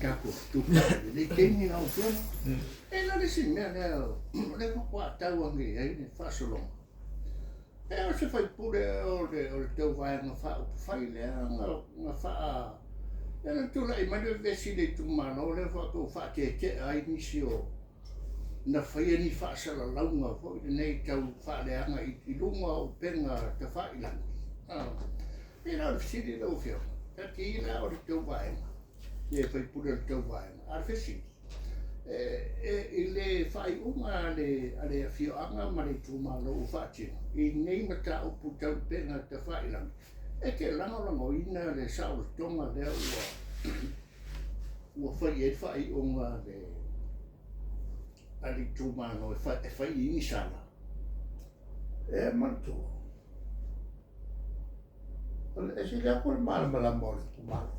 tatou fetufaai i lenei taimi lau Afioga. E na o le isi mea lea o lea faatoa tau ane i ai le faasologa, e o se faipule o le o le tau Vaega Faaupufai lea na faa lea na tulai mai le vevesi i le itumalo lea faatoa faatetea ai nisi o na faia ni faasalalauga foi lenei tau faaleaga i luga o upega tafailagi. E na o le fesili lau Afioga, taatia ia la o le tou vaega, le sui usufono o le tou vaega, a o le fesili, i le faaiuga a le afioaga ma le itumalo ua faatino i nei mataupu tau upega tafailagi, e te lagolagoina le saolotoga lea ua fai i ai le faaiuga a le itumalo e fai i ai ni sala? E manatua, E sili atu le malamalama o le itumalo.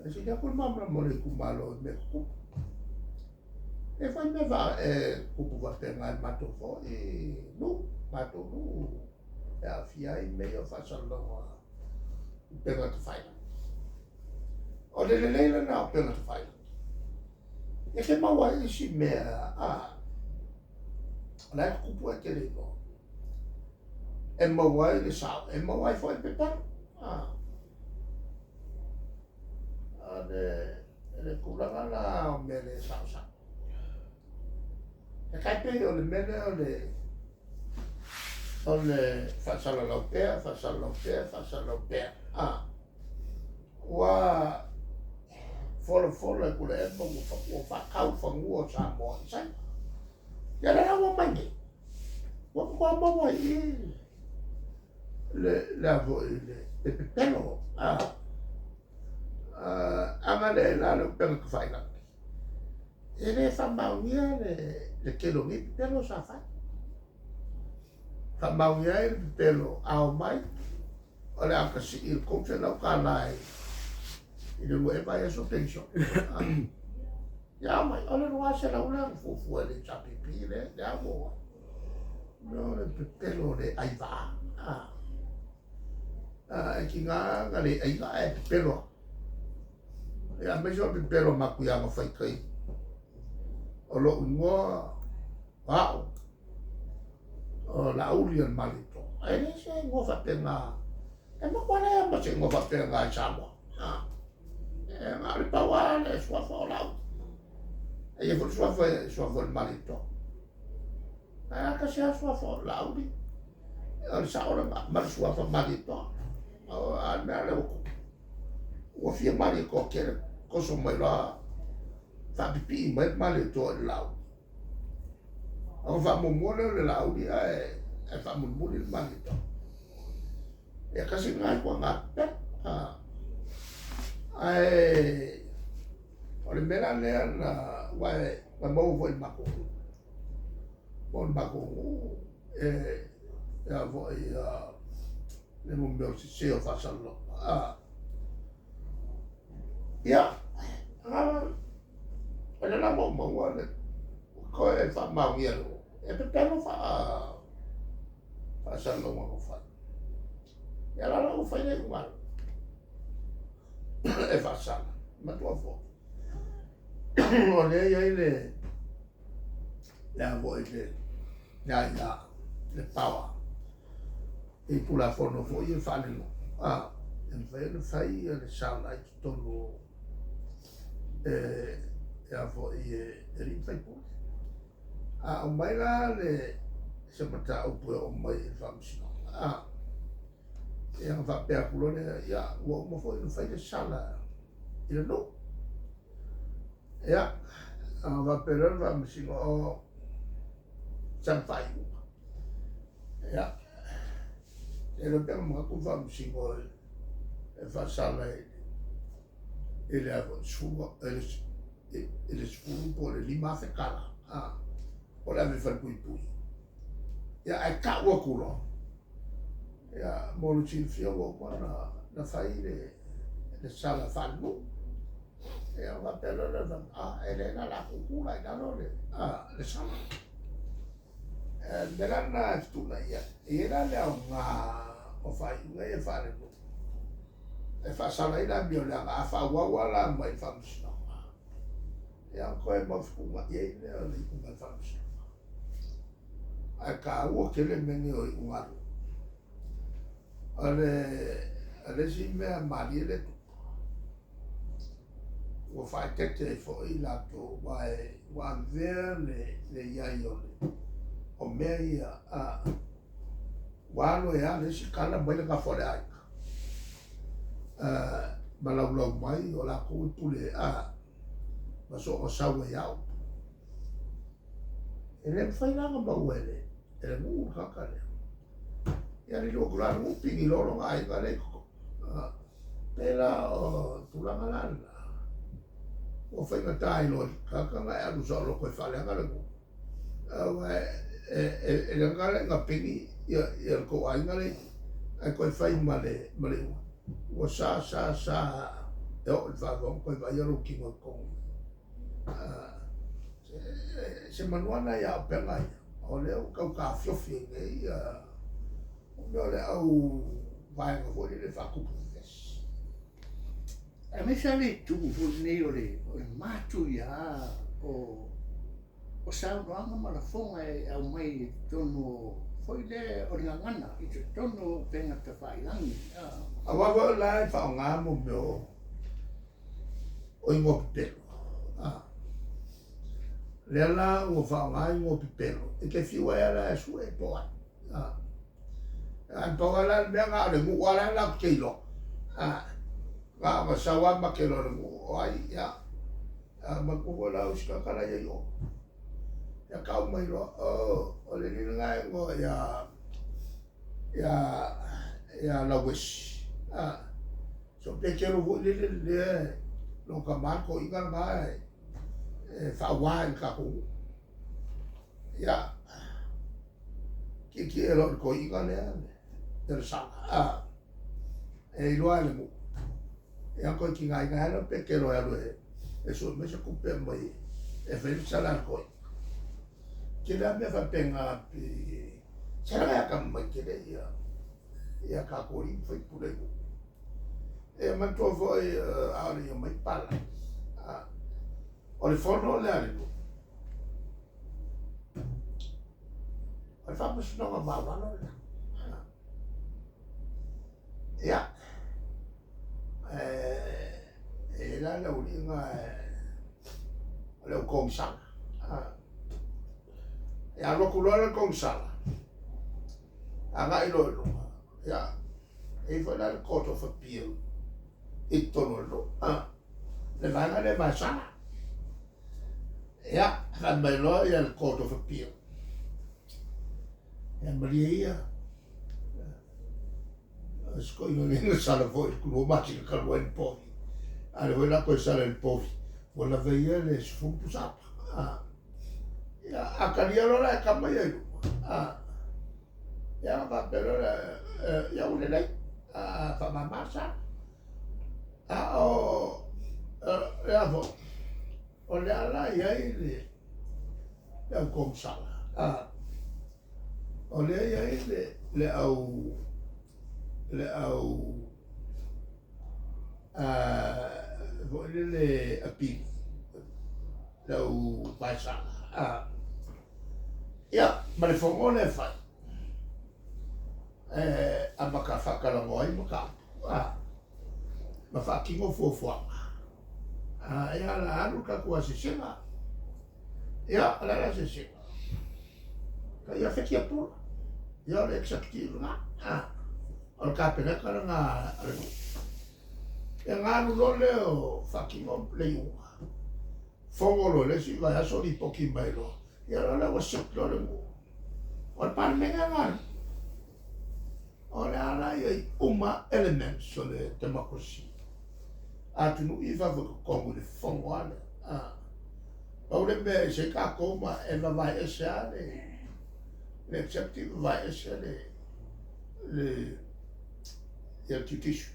E sili atu le malamalama o le itumalo i mea tutupu. E fai mea e tutupu faapena i le matou foi nuu, matou nuu e aafia ai mea ia o faasalalauga o upega tafailagi. O le lelei lena o upega tafailagi, e te maua ai isi mea a o la e tutupu ae e te le iloa. E maua ai le sao, e maua ai foi le pepelo. O le tulaga la o mea le saosao. E tai pei o le mea lea o le o le faasalalau pea, faasalalau pea, faasalalau pea. Ua folafola e Tuilaepa ua faatau fanua o Samoa i Saina. Ia lea la ua omai nei, ua matua maua i i le le a foi le pepelo a aga lea la le upega tafailagi. E le faamaonia le tele o nei pepelo sa fai. Faamaonia ai le pepelo a omai o le a ta sii i le $300 i le lua ea vaiaso penisione. Ia omai, o le 200 lea na fuafua e le HRPP lea, lea ua oo ai. O le pepelo le aivaa. E tiga na le aiga ae pepelo lava. Ia aemaise o le pepelo a Matuiaga Faitai. O lou igoa o au, o Laauli o le Malietoa. E leai se igoa faapena. E matua leai lava ma se igoa faapena i Samoa. E na o le pau lava le suafa o Laauli. E i ai foi le suafa, suafa o le Malietoa. Ae a tasi lava suafa o Laauli, o le sao lena, ma le suafa Malietoa. A o le mea lea ua tupu, ua fia Malietoa tele, toso mai loa, faapipii mai le Malietoa i le Laauli. Ona faamuamua lea o le Laauli ae faamulimuli le Malietoa. Ia tasi lena ituaiga pepelo. Ae o le mea la lea na aua na maua foi i le matou nuu. O le matou nuu e a foi le mea o sese o faasalalauga. Ia, o lea la ua ou maua le toe faamaonia e pepelo faasalalauga na fai. Ia la la ua fai le iuga e faasala, matua foi. O lea e i ai le a foi le aia le power i Tulafono foi ia faalenuu, e mafai ona fai le sala i totonu o e a foi e alii ma faipule. A aumai la le se mataupu e oo mai i le Faamasinoga, ia ona faapea atu loa lea, ia ua uma foi ona fai le sala i le nuu. Ia, ona faapea loa le Faamasino, o sana faaiuga. Ia, e le iloa pe na manatu le Faamasino e faasala i le i le 10 po o le $5,000 po o le ave i le falepuipui. Ia, ae tau atu loa, ia, mo le silafia ua uma ona fai le sala faalenuu. Ia, ona faapea loa lea, a, e leai la, o le a tuutuu la i lalo le sala. O le mea la lena e fetuunai ai. E i ai la le aoga o faaiuga ia faalenuu. E faasala ai le amio leaga a faaauau lava la mai le Faamasinoga, ia ona toe mau fetuunai ai lea o le iuga a le Faamasinoga. Ae taua tele mea nei o iuga a nuu. O le, o le isi mea malie lea e tupu, ua faaeteete ai foi i latou, aua ua avea le, le i ai o, le, o mea ia, a, ua alu ai lava le isi tala mai le gafa o le aiga, ma laulau mai o latou e pule, a, ma soona sau ai lava upu. E le mafai la ona maua e le, e le nuu le tagata lea. Ia liliu atu la le nuu pigi loa lona aiga lea i totonu. Pei la o tulaga la lena, ua faigata ai loa i le tagata ona e alu saoloto e faaleaga le nuu, aua e leaga la ina pigi ia le tou aiga lea i i, ae toe fai ma le iuga, ua sa sa sa e oo i le vavau ona toe vaaia lou tino i totonu i i. Se manu lava lena ia Auupega ia, o lea ua tau taofiofi ai nei ia mea o le au vaega foi lele e faatupu vevesi. Aemaise lava le itu foi lenei o le matuia o saunoaga ma lafoga e aumai i totonu o foi lea o le gagana i totonu o upega tafailagi. Aua foi o la e faaaoga mo mea o o igoa pepelo. A. Lea la ua faaaoga igoa pepelo, e te fiu ai lava la e sue po o ai. A. Ae pau lava la le mea na o le nuu lava la latou te iloa. A. Na ona sau lava make loa i le nuu o ai, ia. A manatua foi la o isi tagata la e i ai i o. Ia tau mai loa, oh, o le alii lena e igoa ia, ia, ia Lauesi. A. So Petelo foi lele lea lona tama le toeaina lena e faauā i le tatou nuu. Ia, tietie loa i le toeaina lea ia le sala, a, e iloa e le nuu. Ia toe tigaina ai lea o Petelo e alu e sue mai se tupe e aumai e fai ai le sala a le toeaina. Tele lava mea faapena pei se laga e atamamai tele ia ia tatou alii ma faipule i nuu. E manatua foi a o le i omai palagi, o le fono lea a le nuu, o le faamasinoga maualalo lena. Ia, e i ai la le aualii na o le au kogisala. E alu atu loa le kogisala, agai loa i luga, ia, e i ai foi la le Court of Appeal i totonu o le nuu, le vaega lea e vaesala. Ia, fai mai loa ia le Court of Appeal, ia malie ia, o si toeaina nei na sala foi i le 2 masina talu ai i le povi, a o lea foi o le a toe sala i le povi, ua lava ia le 10 pusa apa. Ia, a talia loa la e tama ia i luma, ia ona faapea loa lea, ia ua lelei, faamama le sala. A o le a foi, o lea la e i ai le au komusala, o lea e i ai le au, le au foi lele apili, le au vaesala, ia, ma le fono lea e fai, e amata faatalanoa ai mataupu, ma faatino fuafuaga. Ia, o le a alu le tatou asiasiga. Ia, o le a le asiasiga? Ia feti pula. Ia, o le executive lena. O le Kapeneta lena a le nuu. Ia ona alu loa lea o faatino le iuga. Fono loa i le isi vaiaso lipoti mai loa. Ia o lea ua sit loa le nuu. O le Palemene lena a le nuu. O le a la i ai uma elements o le democracy. Atunuu i fafo i totonu i le fono lava lea. Pau le mea e ese ai tatou ma e vavae ese lava le le executive, vavae ese le le ia le judiciary,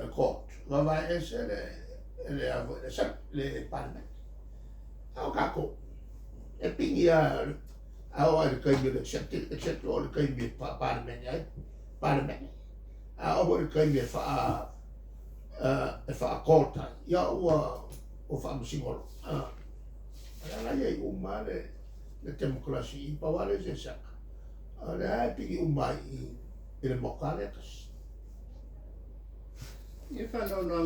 le court, vavae ese le le a foi le le parliament. A o tatou, e pigi lava a oo lava i le taimi o le executive, executive oo i le taimi e Palemene ai, Palemene. A oo foi i le taimi e faa e faa-court ai, ia ua ua faamasino loa. O lea la e i ai uma lava le temokarasi i i, pau lava le eseesega, o lea lava e pigi uma lava i i i le Maota lava lea e tasi. Ia faanoanoa.